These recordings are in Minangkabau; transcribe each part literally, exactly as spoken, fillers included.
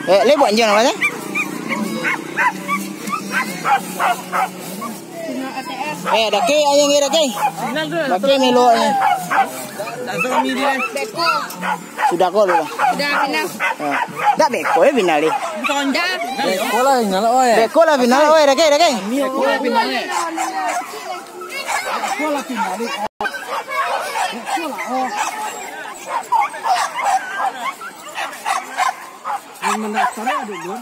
Eh, le buek anjiang namo tu? Eh, dakek anjiang, dakek. Dakek melo anjiang. Sudah ko lu. Sudah final. Ha. Dak beko, eh, final ni. Dah. Beko lah final, oi. Beko lah final, oi, dakek, dakek. Beko lah final, eh. Beko lah final, eh. Beko lah, oh. Yang mendaftar ada, Bro.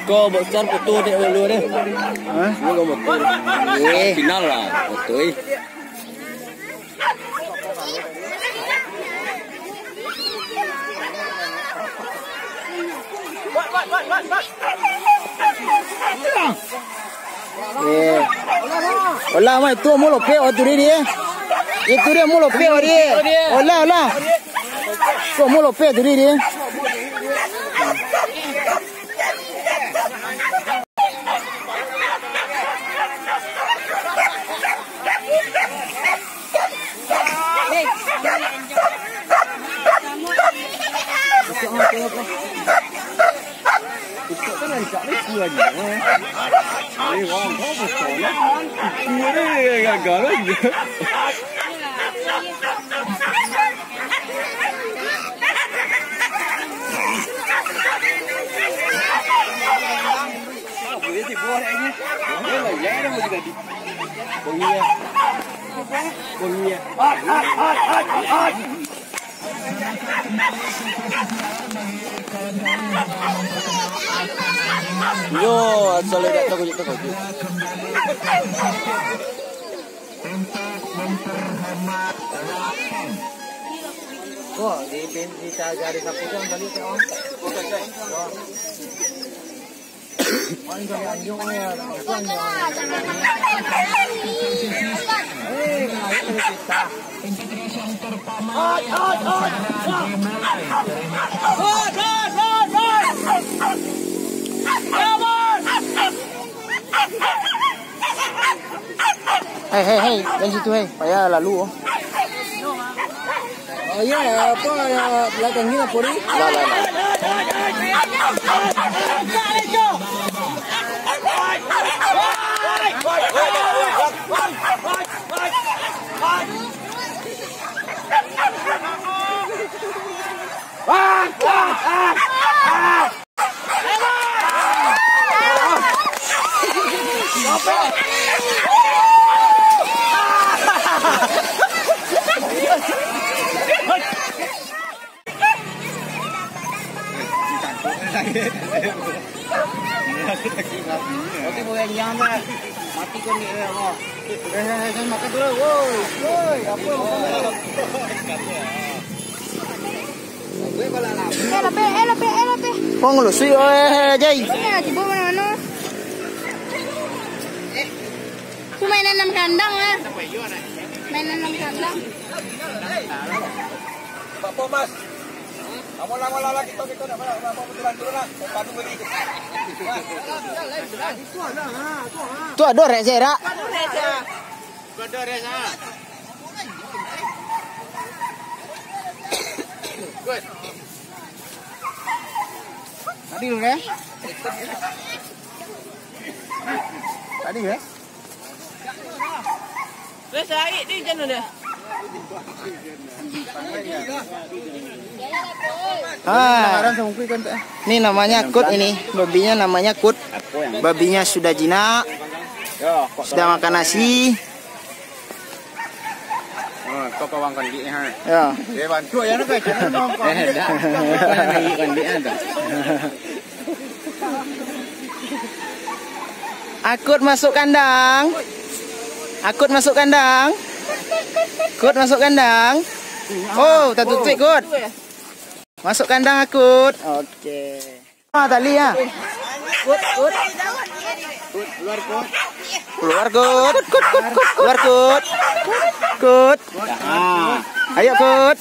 Ko buek secara foto dek dulu deh. Hah? Ini ko foto. Eh. Final lah foto, eh. Eh. Olah, mai tu mulo pe o tu dia. Itu dia mulo pe o dia. Olah, olah. Tu mulo pe tu dia. Yo, asal dak takujik-takujik. Ko, di, di, di cari sapu tu, ang balik ke, Om. Om, jangan anjung, ya. Eh, menarik dari kita. Hei, hei, hei, dari situ, hei. Payah lalu, oh. Oh iya, apa, ya, belakang ni apa ni? Lah, lah, lah. Oke, boleh jangan, Pak. Mati kau ni, eh, Allah. Eh, eh, eh, jangan makan dulu. Woi, woi, apa yang makan dulu? Eh, lapeh, eh, lapeh, eh, lapeh. Kong lu sui, eh, Jai. Eh, tiba mana-mana. Tu mainan dalam kandang lah. Mainan dalam kandang. Pak Pomas. Kamu lama-lama kita, kita nak, nak, nak, nak, turun, turun lah. Padu beri. Tu ada rek, Zek, rak. Tadi dulu, eh. Tadi, eh. Wes, aik di janu deh. Ah. Ni namanya Kut ini. Babinya namanya Kut. Babinya sudah jinak. Sudah makan nasi. Oh, kau kawan kandik ni, ha? Ya. Eh, bantu ya, nak kacau, nak kawan kandik. Eh, dah. Kau yang naik kandik, ha, dah. Akut masuk kandang. Akut masuk kandang. Kut masuk kandang. Oh, tatutuik, Kut. Masuk kandang, Akut. Oke. Ah, tali, ya. Kut, Kut. Kut, keluar, Kut. Keluar, Kut. Kut, Kut, Kut, Kut, Kut. Keluar, Kut. Kut. Ah. Ayo, Kut.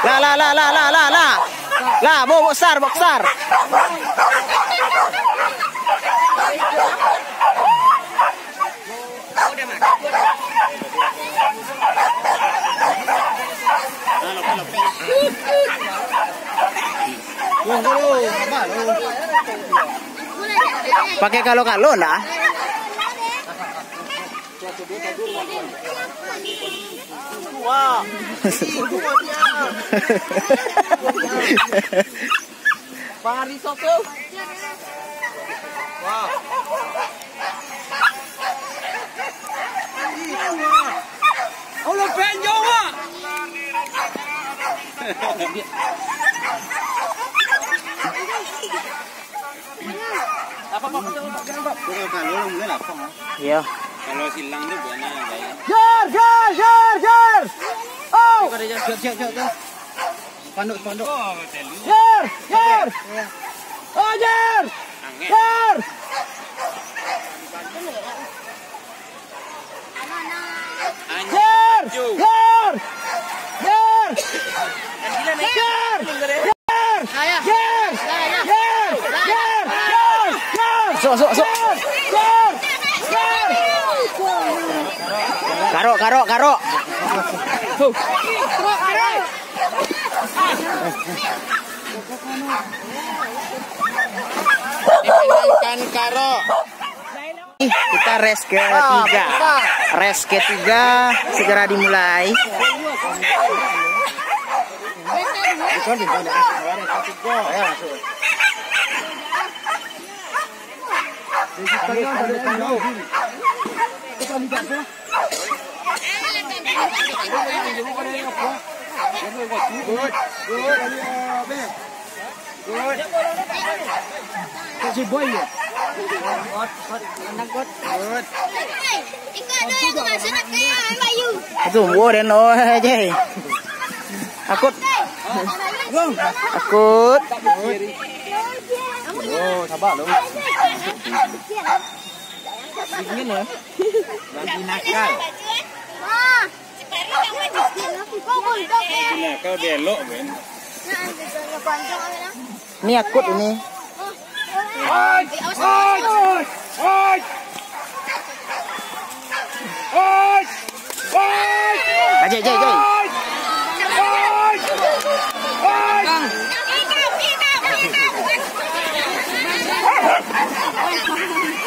Lah, lah, lah, lah, lah, lah, lah. Lah, bo-, boksar, boksar. Pakai kalo-kalo ndak? Wah. Pangari soto. Wah. Allah penjong, Wak. Apa, Pak? Kalau, kalau, kalau, kalau, Iya. Kalau silang tu buahnya yang lain. Jer, jer, jer, jer. Oh. Siap, siap, siap, siap. Spanduk, spanduk. Jer, jer. Oh, jer. Jer. Jer. Jer. Jer. Jer. Jer. Jer. Jer. Jer. Jer. Jer. Sok, sok, sok. Jer. Jer. Jer. Karok, karok, karok. Huh. Dimenangkan Karo. Kita race ketiga. Race ketiga segera dimulai. Good, good. Good. Kasih boy ya. Good. Good. Itu buah dan oh, Jay. Akut. Akut. Oh, sabar lu. Dingin ya. Lagi nakal. Lagi nakal belok, Ben. Ini akut ini. Oi, oi, oi, oi. Oi, oi. Ajay, ajay, ajay. Oi, oi. Oi.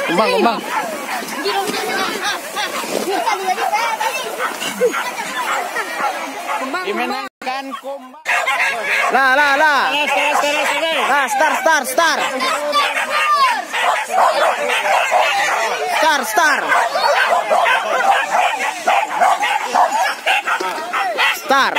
Kumbang, kumbang. Dimenangkan kumbang. Lah, lah, lah. Lah, star, star, star. Star, star. Star.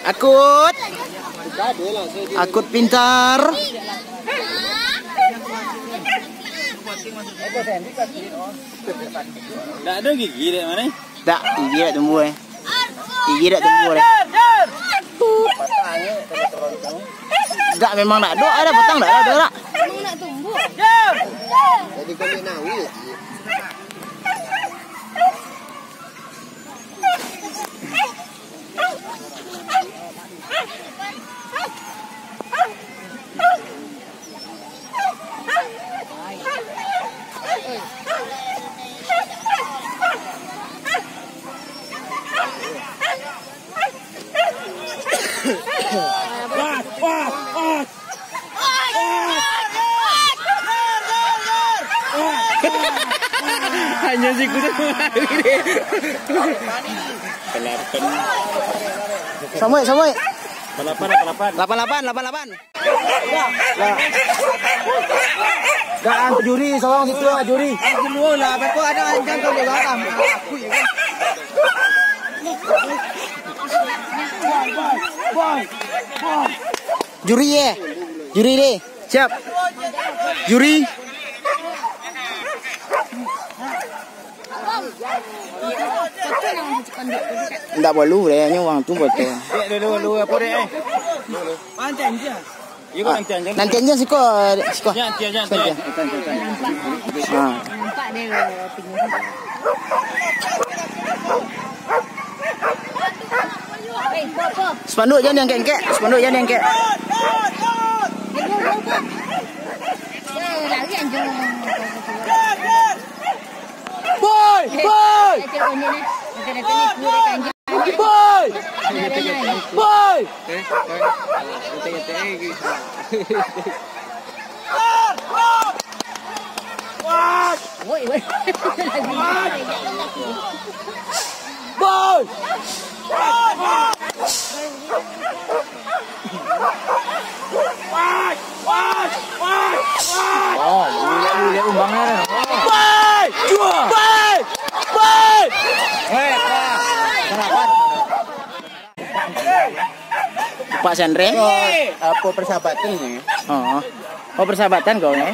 Akut. Akut pintar. Ndak ado gigi dek mano? Ndak, gigi ndak tumbuah, eh. Gigi ndak tumbuah, eh. Ndak, memang ndak ado, ado batang ndak ado, ndak. Jadi kami nawi. Hanya si kuda. Delapan. Samuel, Samuel. Delapan, delapan, delapan. Delapan, delapan, delapan, delapan. Dah, juri, sorong situ lah, juri. Dulu lah, beko ada anjang kau di belakang. Aku ya kan. Juri, eh. Juri deh. Siap. Juri. Ndak perlu deh, nyo urang tu foto. Dek, dulu, dulu, apa dek, eh? Nanti aja. Nanti aja siko, siko. Ya, nanti aja, nanti aja. Ah. Spanduk jangan diangkek-angkek, spanduk jangan diangkek. Boy, boy. Boy. Boy. Boy. Oh, lihat, lihat umbangan. Baik! Baik! Baik! Pak Sandre? Oh, apa persahabatan ni? Oh. Oh, persahabatan kau ni?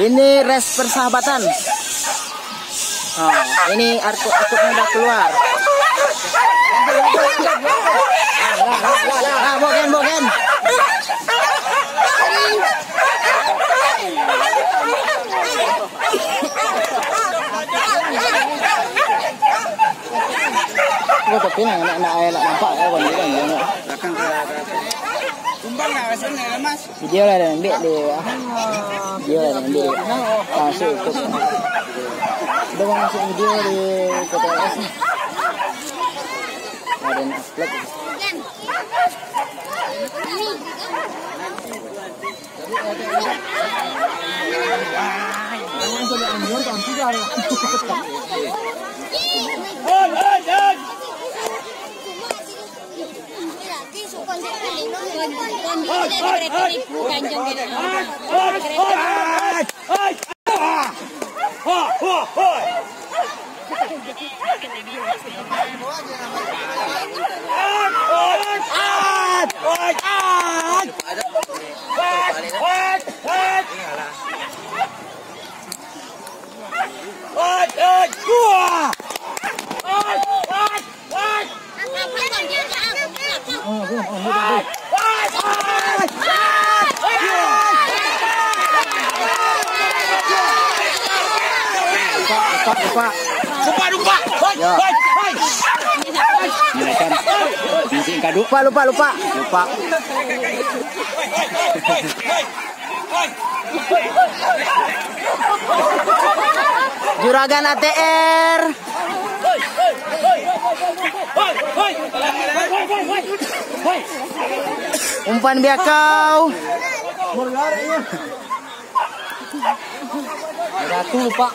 Ini res persahabatan. Ah, ini akun, akunnya udah keluar. Ah, bogen, bogen. Gua tapi nak, nak, nak, nak nampak ya, bang, bang, bang. Kumbang lah, rasanya lemas. Video lah dah ambil di, ah. Video lah dah ambil. Ah, masuk, masuk. Udah mau masuk video di K T L S ni. Ada nak upload. Lupa, lupa, lupa. Lupa, lupa. Hoi, ya. Hoi, hoi. Ini kan. Ini sih kado. Lupa, lupa, lupa. Lupa. Juragan A T R. Umpan biakau. Ratu lupa.